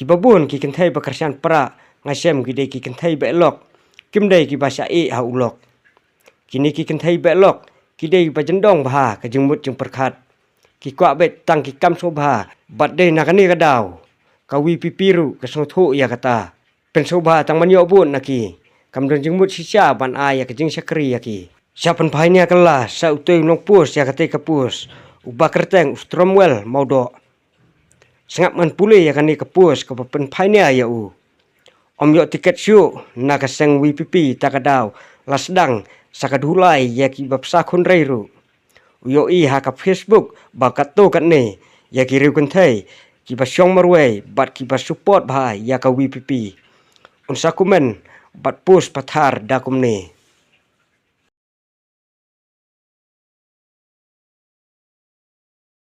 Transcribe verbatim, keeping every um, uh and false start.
Kiba bun ki kynthei ba kyrshan prah nga shem ki dei ki kynthei behlok, kim dei kiba shah ïeh ha u lok. Kine ki kynthei behlok ki dei ba jyndong bha ka jingmut jingpyrkhat. Ki kwah beit tang ki kam sngewbha bad dei na kane ka daw ka VPP ruh ka sngewthuh ïa kata. Pynsngewbha tang ban ïoh vote na ki, kam don jingmut shisha ban ai ïa ka jingshakri ïa ki. Sha pynphai nia kylla sha utei u nongpost ïa katei ka post, u ba kyrteng u Stromwell Mawdoh. Sngap ngan pule ïa kane ka post kaba pynphai nia ïa u. Ym ïoh tiket shuh na ka seng VPP ta ka daw, la sdang sa ka dhulai ïa kiba psa khun rei ruh. U ïohi ha ka Facebook ba katto katne ïa ki riew kynthei kiba shong marwei bad kiba support bha ïa ka VPP. Un sa comment bad post pathar da kumne.